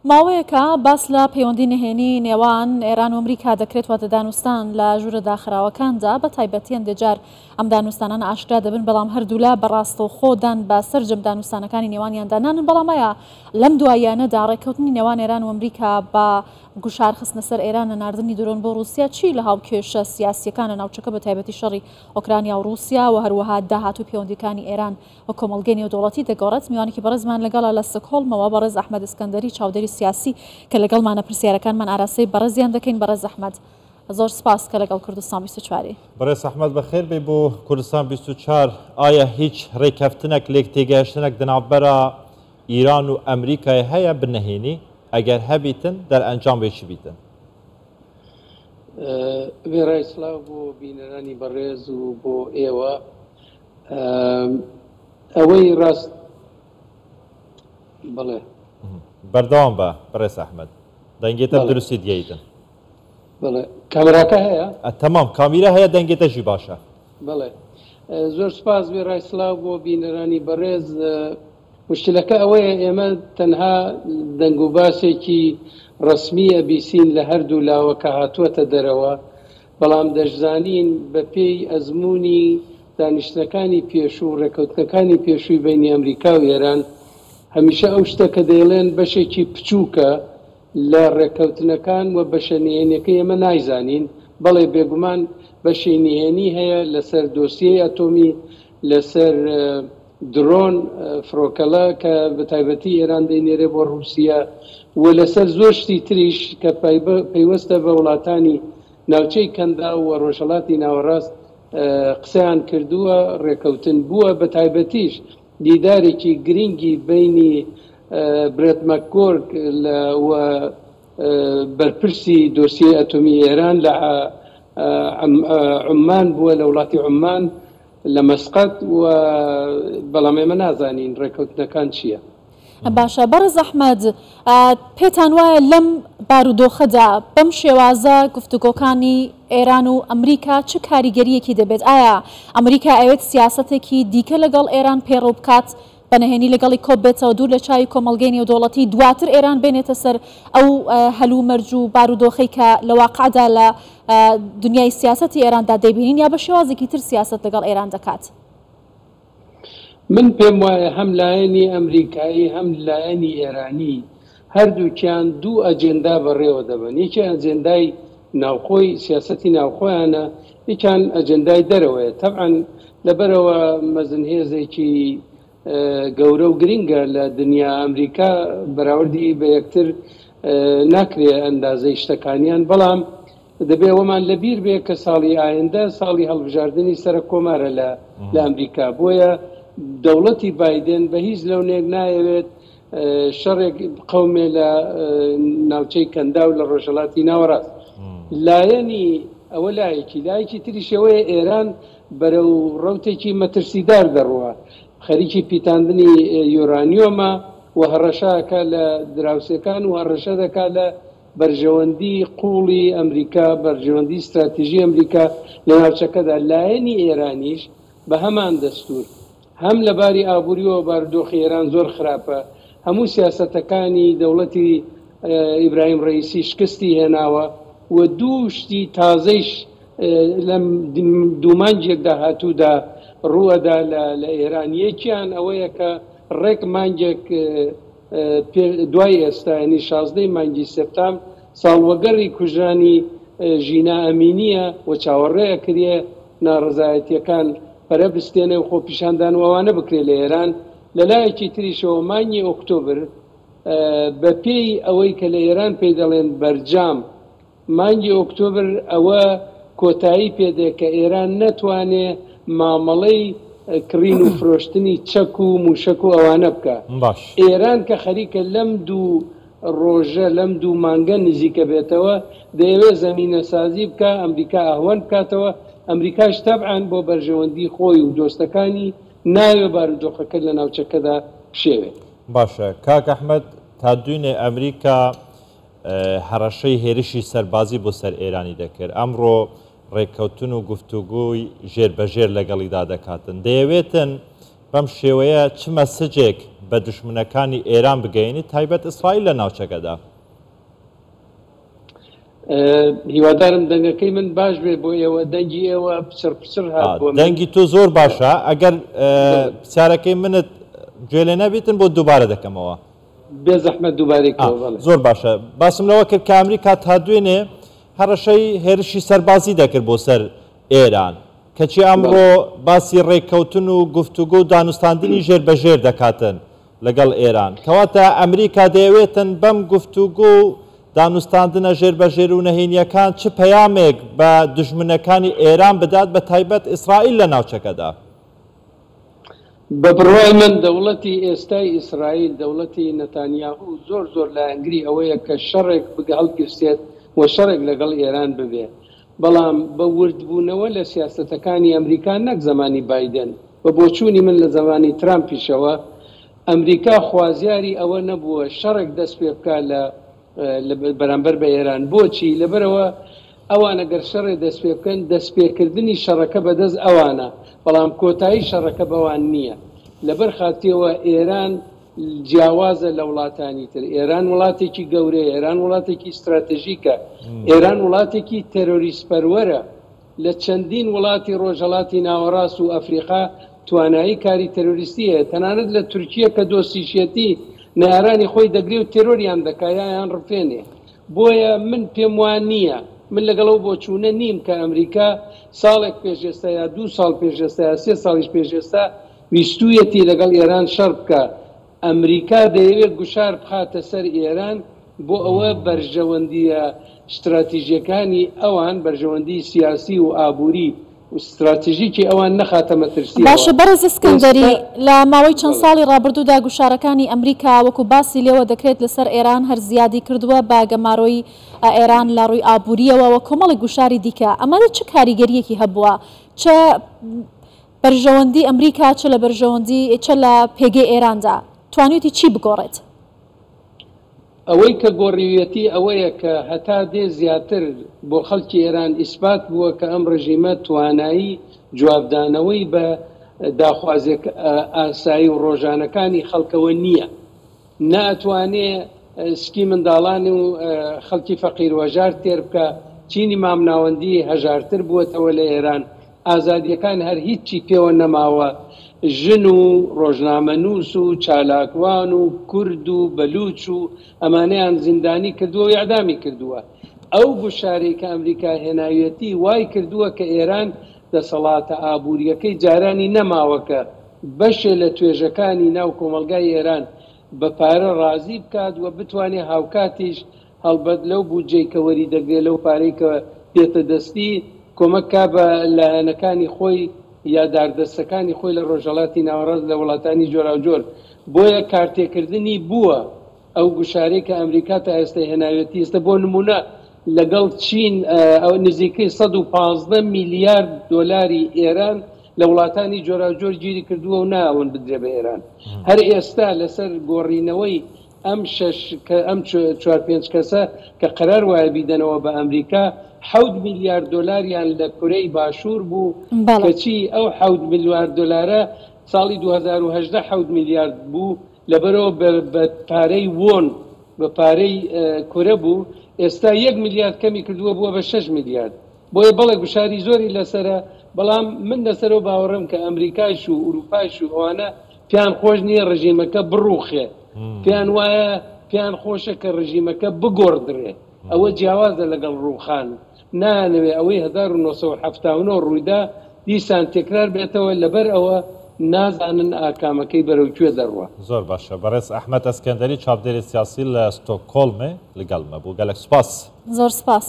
ماوەیەکە باس لە پەیوەندی نهێنی نێوان ئێران و ئەمریکا دەکرێت، واتە دانوستان لە ژوورە داخراوەکاندا، بە تایبەتی هەندێک جار ئەم دانوستانانە ئاشکرا دەبن، بەڵام هەردوولا بە ڕاستەوخۆ دان بە سەرجەم دانوستانەکانی نێوانیاندا نانن. بەڵام ئایا لەم دواییانەدا ڕێککەوتنی نێوان ئێران و ئەمریکا بە گوشار خستنە سەر ئێران لە ناردنی درۆن بۆ ڕووسیا چی لە هاوکێشە سیاسییەکان لە ناوچەکە بە تایبەتی شەڕی ئۆکرانیا و ڕووسیا و هەروەها داهاتووی پەیوەندییەکانی ئێران و کۆمەڵگەی نێودەوڵەتی دەگۆڕێت. میوانێکی بەڕێزمان لەگەڵە لە ستۆکهۆڵمەوە، بەڕێز ئەحمەد ئیسکەندەری چاودێری سیاسی کە لەگەڵمانە، پرسیارەکانمان ئاراستەی بەڕێزیان دەکەین. بەڕێز ئەحمەد زۆر سپاس کە لەگەڵ کوردستان 24 ی. بەڕێز ئەحمەد بەخێر بێی بۆ کوردستان 24. ئایا هیچ ڕێکەفتنەک لێکتێگەیشتنەک دەناڤبەرا ئیران و ئەمریکای هەیە بنهێنی؟ ئەگەر هەبیتن دەرئەنجام وێ چ بیتن؟ وێڕای سڵاو بۆ بینەرانی بەڕێز و بۆ ئێوە، ئەوەی ڕاست بەڵێ. بەردەوام بە بەڕێز ئەحمەد دەنگێ تە دروستی دیەیتن. بەڵێ کامێراکە هەیە؟ تەمام کامیرا هەیە دەنگێ تە ژی باشە. بەڵێ زۆر سپاس وێڕای سڵاو بۆ بینەرانی بەڕێز مشکلەکە ئەوەیە ئێمە تەنها دەنگ و باسێکی ڕەسمی ئەبیسین لە هەردوو لاوە کە هاتووەتە دەرەوە بەڵام دەشزانین بە پێی ئەزموونی دانیشتنەکانی پێشوو و ڕێکەوتنەکانی پێشووی بەینی ئەمریکا و ئێران هەمیشە ئەو شتە کە دەیڵێن بەشێکی پچووکە لە ڕێکەوتنەکان و بەشە نهێنیەکەی ئێمە نایزانین. بەڵێ بێگومان بەشی نهێنی هەیە لەسەر دۆسیەی ئەتۆمی، لەسەر درۆن، فڕۆکەڵە کە بە تایبەتی ئێران دەینێرێ بۆ ڕووسیە و لەسەر زۆر شتی تریش کە پەیوەستە بە وڵاتانی ناوچەی کەنداو و ڕۆژهەڵاتی ناوەڕاست قسەیان کردووە، ڕێکەوتن بووە، بە تایبەتیش دیدارێکی گرینگی بەینی برێت مەکگۆرگ و بەرپرسی دۆسیەی ئەتۆمی ئێران لە عوممان بووە لە وڵاتی عوممان لە مەسقەت و بەڵام ئێمە نازانین ڕێکەوتنەکان چییە. باشە بەڕێز ئەحمەد پێتان وایە لەم بارودۆخەدا بەم شێوازە گفتوگۆکانی ئێران و ئەمریکا چ کاریگەریەکی دەبێت؟ ئایا ئەمریکا ئەوێت سیاسەتێکی دیکە لەگەڵ ئێران پەیڕەو بکات بە نهێنی لەگەڵی کۆببێتەوە دوور لە چاوی کۆمەڵگەی نێودەوڵەتی دواتر ئێران بێنێتە سەر ئەو هەلومەرج و بارودۆخەی کە لە واقعدا لە دنیای سیاسەتی ئێراندا دەیبینین یا بە شێوازێکی تر سیاسەت لەگەڵ ئێران دەکات؟ من پێم وایە هەم لایەنی ئەمریکایی هەم لایەنی ئێرانی هەردووکیان دوو ئەجێندا بەڕێوە دەبەن، یەکیان ئەجێندای ناوخۆی سیاسەتی ناوخۆیانە، یەکیان ئەجێندای دەرەوەیە. تەبعەن لەبەرئەوە مەزنهێزێکی گەورە و گرینگە لە دنیا ئەمریکا بەراوردی بە یەکتر ناکرێ ئەندازەی شتەکانیان، بەڵام دەبێ ئەوەمان لە بیر بێ کە ساڵی ئایندە ساڵی هەڵبژاردنی سەرەک کۆمارە لە لە ئەمریکا، بۆیە دەوڵەتی بایدن بە هیچ لەونێک نایەوێت شەڕێک بقەومێ لە ناوچەی کەنداو لە ڕۆژهەڵاتی ناوەڕاست. لایەنی ئەوە لایەکی، لایەکی تریش ئەوەیە ئێران بەرەو ڕەوتێکی مەترسیدار دەڕوا، خەریکی پیتاندنی یۆرانیۆمە و هەڕەشە ئەکا لە دراوسێکان و هەڕەشە دەکا لە بەرژەوەندی قووڵی ئەمریکا، بەرژەوەندی ستراتیژی ئەمریکا لە ناوچەکەدا، لایەنی ئێرانیش بە هەمان دەستوور هەم لە باری ئابووریەوە بارودۆخی ئێران زۆر خراپە، هەموو سیاسەتەکانی دەوڵەتی ئیبراهیم ڕەئیسی شکستی هێناوە و دوو شتی تازەیش لەم دوو مانگێک داهاتوودا ڕووئەدا لە ئێران، یەکیان ئەوەیە کە ڕێک مانگێک دوای ئێستا یانی 16 ی مانگی سێپتام ساڵوەگەڕی کوژرانی ژینا ئەمینییە و چاوەڕێ ئەکریێ ناڕەزایەتییەکان پەرە بستێنێ و خۆپیشاندان و ئەوانە بکرێ لە ئێران، لە لایەکی تریشەوە مانگی ئۆکتۆبر بە پێی ئەوەی کە لە ئێران پێی دەڵێن بەرجام مانگی ئۆکتۆبر ئەوە کۆتایی پێ دێ کە ئێران نەتوانێ مامەڵەی کڕین و فرۆشتنی چەک و مووشەک و ئەوانە بکا. باش. ئێران کە خەریکە لەم دوو ڕۆژە، لەم دوو مانگە نزیکە بێتەوە، دەیەوێ زەمینەسازی بکا، ئەمریکا ئەهوەن بکاتەوە، ئەمریکاش تەبعەن بۆ بەرژەوەندی خۆی و دۆستەکانی نایەوێ بارودۆخەکە لە ناوچەکەدا بشێوێ. باشە کاک ئەحمەد تا دوینێ ئەمریکا هەڕەشەی هێرشی سەربازی بۆ سەر ئێرانی دەکرد، ئەمڕۆ ڕێککەوتن و گفتوگۆی ژێر بە ژێر لەگەڵیدا دەکاتن. دەیەوێتن بەم شێوەیە چ مەسجێک بە دوژمنەکانی ئێران بگەیەنیت تایبەت ئیسرائیل لە ناوچەکەدا؟ هیوادارم دەنگەکەی من باش بێ بۆ ئێوە دەنگی ئێوە پچڕ پچڕ هات بۆ من. دەنگی تۆ زۆر باشە ئەگەر پرسیارەکەی منت گوێ لێ نەبیتن بۆ دووبارە دەکەمەوە. بێ زەحمەت دووبارەی کەوە بەڵێ. زۆر باشە باسم لەوە کرد کە ئەمریکا تا دوێنێ هەڕەشەی هێرشی سەربازی دەکرد بۆ سەر ئێران کەچی ئەمڕۆ باسی ڕێککەوتن و گفتوگۆ و دانوستاندنی ژێر بە ژێر دەکاتن لەگەڵ ئێران. کەواتە ئەمریکا دەیەوێتن بەم گفتوگۆ و دانوستاندنە ژێر بە ژێر و نەهێنییەکان چ پەیامێک بە دوژمنەکانی ئێران بدات بە تایبەت ئیسرائیل لە ناوچەکەدا؟ بە بڕوای من دەوڵەتی ئێستای ئیسرائیل، دەوڵەتی نەتانیاهو زۆر زۆر لایەنگری ئەوەیە کە شەڕێک هەڵگیرسێت و شەڕێک لەگەڵ ئێران ببێ. بەڵام بە وردبوونەوە لە سیاسەتەکانی ئەمریکا نەک زەمانی بایدن، بە بۆچوونی من لە زەمانی ترامپیشەوە ئەمریکا خوازیاری ئەوە نەبووە شەڕێک دەست پێ بکا لە بەرامبەر بە ئێران. بۆچی؟ لەبەرئەوە ئەوان ئەگەر شەڕێ دەست پێ بکەن دەستپێکردنی شەڕەکە بەدەست ئەوانە، بەڵام کۆتایی شەڕەکە بەوان نییە. لەبەر خاتیەوە ئێران جیاوازە لە وڵاتانی تر. ئێران وڵاتێکی گەورەیە، ئێران وڵاتێکی ستراتژیکە، ئێران وڵاتێکی تێرۆریست پەروەرە. لە چەندین وڵاتی ڕۆژهەڵاتی ناوەڕاست و ئەفریقا توانایی کاری تێرۆریستی هەیە. تەنانەت لە تورکیە کە دۆستیشیەتی نەیارانی خۆی دەگرێ و تێرۆریان دەکا یا یان ڕفێنێ. بۆیە من پێم وا نییە، من لەگەڵ ئەو بۆچوونە نیم کە ئەمریکا ساڵێک پێش ئێستا یا دوو ساڵ پێش ئێستا یا سێ ساڵیش پێش ئێستا ویستوویەتی لەگەڵ ئێران شەڕ بکا. ئەمریکا دەیەوێت گوشار بخاتە سەر ئێران بۆ ئەوە بەرژەوەندییە ستراتیژییەکانی ئەوان، بەرژەوەندیی سیاسی و ئابووری و ستراتیژیکی ئەوان نەخاتە مەترسییەوە. باشە بەڕێز ئیسکەندەری، ئێستا لە ماوەی چەند بەڵێ. ساڵی ڕابردوودا گوشارەکانی ئەمریکا وەکو باسی لێوە دەکرێت لەسەر ئێران هەر زیادی کردووە بە گەمارۆی ئێران لە ڕووی ئابوورییەوە و کۆمەڵێک گوشاری دیکە، ئەمە چ کاریگەرییەکی هەبووە؟ چ بەرژەوەندی ئەمریکا چ لە بەرژەوەندی چ لە پێگەی ئێراندا توانیوتی چی بگۆڕێت؟ ئەوەی کە گۆڕیویەتی ئەوەیە کە هەتا دێ زیاتر بۆ خەڵکی ئێران ئیسپات بووە کە ئەم ڕژیمە توانایی جوابدانەوەی بە داخوازیە ئاسایی و ڕۆژانەکانی خەڵکەوە نییە. نە ئەتوانێ سکی منداڵان و خەڵکی فەقیر و هەژار تێر بکا، چینی مامناوەندی هەژارتر بووەتەوە لە ئێران، ئازادییەکان هەر هیچی پێوە نەماوە، ژن و ڕۆژنامەنووس و چالاکوان و کورد و بەلووچ و ئەمانەیان زیندانی کردووە و ئیعدامی کردووە. ئەو گوشارەی کە ئەمریکا هێناویەتی وای کردووە کە ئێران دەسەڵاتە ئابوورییەکەی جارانی نەماوە کە بەشێ لە توێژەکانی ناو کۆمەڵگای ئێران بە پارە ڕازی بکات و بتوانێ هاوکاتیش هەڵبەت لەو بودجەی کە وەری دەگرێ لەو پارەی کە دێتە دەستی کۆمەک کا بە لایەنەکانی خۆی یا داردەستەکانی خۆی لە ڕۆژهەڵاتی ناوەڕاست لە وڵاتانی جۆراوجۆر بۆیە کارتێکردنی بووە ئەو گوشارەی کە ئەمریکا تا ئێستا هێناوێتی ئێستا بۆ نموونە لەگەڵ چین نزیکەی 115 میلیارد دۆلاری ئێران لە وڵاتانی جۆراوجۆر گیری کردووە و نایەڵن بدرێ بە ئێران هەر ئێستا لەسەر گۆڕینەوەی ئەم شەش ئەم چوار پێنج کەسە کە قەرار وایە بیدەنەوە بە ئەمریکا حەوت میلیارد دۆلاریان لە کورەی باشوور بوو کەچی ئەو حەوت میلیارد دۆلارە ساڵی 2018 حەوت میلیارد بوو لەبەرئەوە بە پارەی وۆن بە پارەی کورە بوو ئێستا یەک میلیارد کەمی کردووە بووە بە شەش میلیارد بۆیە بەڵێ گوشاری زۆری لەسەرە بەڵام من لەسەر ئەو باوەڕەم کە ئەمریکایش و ئوروپایش و ئەوانە پێیان خۆش نییە ڕژیمەکە بڕوخێ پێیان وایە پێیان خۆشە کە ڕژیمەکە بگۆڕدرێ ئەوە جیاوازە لەگەڵ ڕووخان نایانەوێ ئەوەی 1979 ڕوویدا دیسان تێکرار بێتەوە، لەبەر ئەوە نازانن ئاکامەکەی بەرەو کوێ دەڕوا. زۆر باشە بەڕێز ئەحمەد ئەسکەندەری چاودێری سیاسی لە ستۆکهۆڵمێ لەگەڵ مە بوو گەلەک سوپاس. زۆر سپاس.